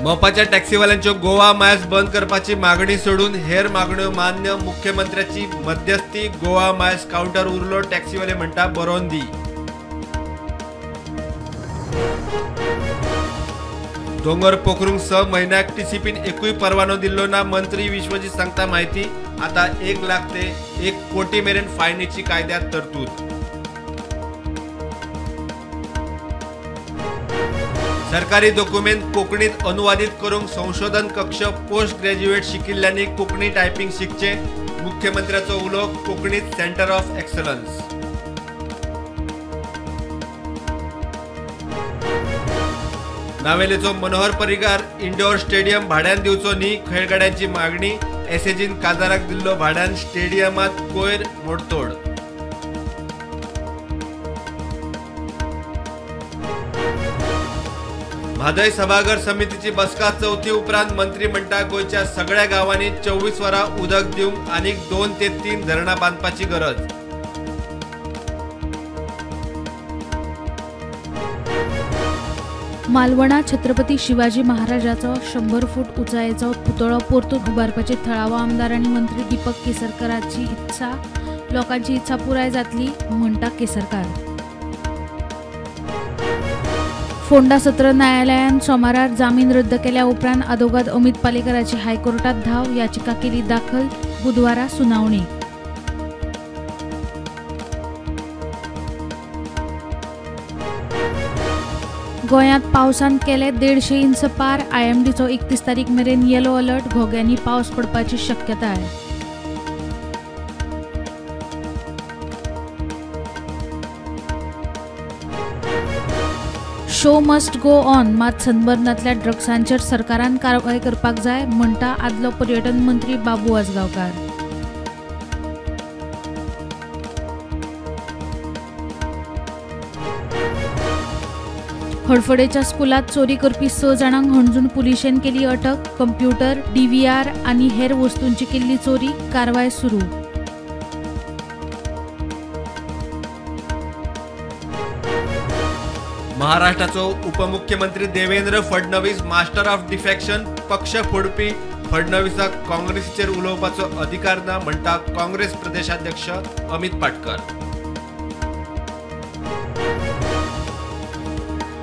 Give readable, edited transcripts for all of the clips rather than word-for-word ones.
मोपाच्या टॅक्सीवाल्यांच्यो Goa Miles बंद करपाची मागणी सोडून हेर मागण्यो मान्य, मुख्यमंत्र्याची मध्यस्थी, गोवा मायल्स काउंटर उरलो, टॅक्सीवाले म्हणटा बरोवन दी। दोंगर पोखरूंक 6 म्हयन्याक टीसीपीन एकूय परवानो दिल्लो ना, मंत्री विश्वजीत सांगता माहिती, आता 1 लाख ते 1 कोटी मेरेन फायनीची कायद्यात तरतूद। सरकारी दोकुमेंत कोंकणीत अनुवादीत करूंक संशोधन कक्ष, पोस्ट ग्रॅज्युएट शिकिल्ल्यांनी कोंकणी टायपिंग शिकचें, मुख्यमंत्र्याचो उलो, कोंकणीत सेंटर ऑफ एक्सलन्स। नावेलेचो मनोहर पर्रीकार इंडोर स्टेडियम भाड्यान दिवचो न्ही, खेळगड्यांची मागणी, एसएजीन काजाराक दिल्लो भाड्यान स्टेडियमात कोयर मोडतोड। म्हादय सभाघर समितीची बसका चवथी उपरांत मंत्री म्हणटा गोंयच्या सगळ्या गांवांनी 24 वरां उदक दिवंक आनीक 2 ते 3 धरणां बांदपाची गरज। मालवणा छत्रपती शिवाजी महाराजाचो 100 फूट उंचायेचो पुतळो परतून उबारपाची थळावो आमदार आनी मंत्री दीपक केसरकराची इत्सा, लोकांची इत्सा पुराय जातली म्हणटा केसरकार। फोंडा सत्र न्यायालयान सोमारार जामीन रद्द केल्या उपरांत आदोगाद अमित पालेकराची हायकोर्टात धाव, याचिका केली दाखल, बुधवारा सुनावणी। गोंयांत पावसान केले 150 इंच पार, आयएमडीचो 31 तारीख मेरेन येलो अलर्ट, घोग्यांनी पावस पडपाची शक्यताय। शो मस्ट गो ऑन, मात सनबर्नांतल्या ड्रग्सांचेर सरकारान कारवाय करपाक जाय म्हणटा आदलो पर्यटन मंत्री बाबू आजगांवकार। हडफडेच्या स्कुलात चोरी करपी 6 जाणांक हणजूण पुलिशेन केली अटक, कंप्युटर, डीव्हीआर आनी हेर वस्तूंची केल्ली चोरी, कारवाय सुरू। महाराष्ट्राचो उपमुख्यमंत्री Devendra Fadnavis master of defection, पक्ष फोडपी फडणवीसाक काँग्रेसीचेर उलोवपाचो अधिकार ना म्हणटा काँग्रेस प्रदेशाध्यक्ष अमित पाटकर।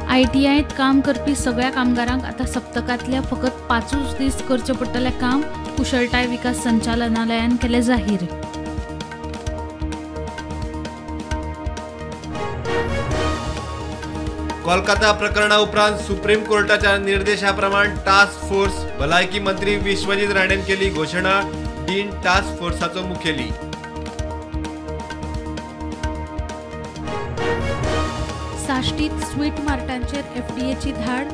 आयटीआयत काम करपी सगळ्या कामगारांक आता सप्तकांतल्या फकत 5 दीस करचें पडटलें काम, कुशळटाय विकास संचालनालयान केलें जाहीर। कोलकाता प्रकरणा उपरांत सुप्रीम कोर्टाच्या निर्देशाप्रमाण टास्क फोर्स, भलायकी मंत्री विश्वजीत राणेन केली घोशणा, डीन टास्क फोर्साचो मुखेली। साश्टीत स्वीट मार्टांचेर एफडीएची धाड,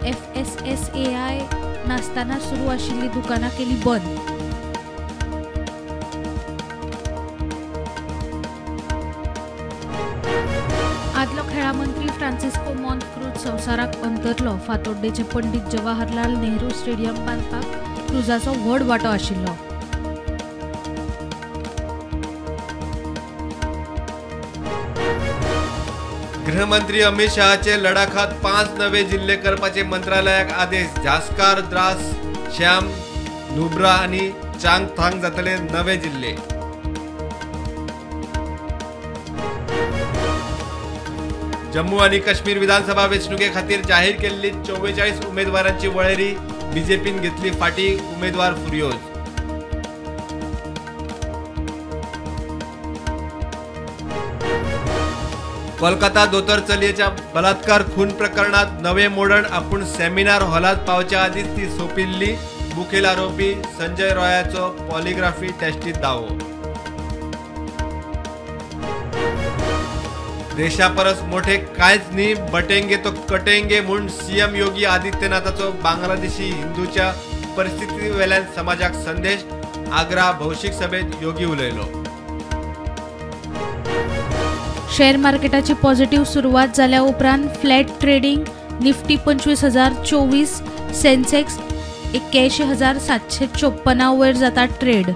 एफएसएसएआय नासतना सुरू आशिल्ली दुकानां केली बंद। आदलो खेळा मंत्री फ्रांसिस्को मॉन्त क्रूज संवसाराक अंतरलो, फातोड्डेचे पंडित जवाहरलाल नेहरू स्टेडियम बांदपाक क्रूजाचो व्हड वांटो आशिल्लो। गृहमंत्री अमित शहाचे लडाखात 5 नवे जिल्हे करपाचे मंत्रालयाक आदेश, जास्कार, द्रास, श्याम, नुब्रा आनी चांगथांग जातले नवे जिल्हे। जम्मू आनी काश्मीर विधानसभा वेंचणुके खातीर जाहीर केल्ली 44 उमेदवारांची वळेरी बीजेपीन घेतली फाटी, उमेदवार फुर्योज। कोलकाता दोतोर चलयेच्या बलात्कार खून प्रकरणात नवे मोडण, आपूण सेमिनार हॉलात पावच्या आदीच ती सोंपिल्ली, मुखेल आरोपी संजय रॉयाचो पॉलिग्राफी टेस्टीत दावो। देशापरस मोठे कांयच न्ही, बटेंगे तो कटेंगे म्हूण सीएम योगी आदित्यनाथाचो बांगलादेशी हिंदूच्या परिस्थिती वेल्यान समाजाक संदेश, आग्रा भौशीक सभेत योगी उलयलो। शेअर मार्केटाची पॉझिटिव्ह सुरवात जाल्या उपरांत फ्लॅट ट्रेडिंग, निफ्टी 25,024, सेन्सेक्स 81,754 वयर जाता ट्रेड।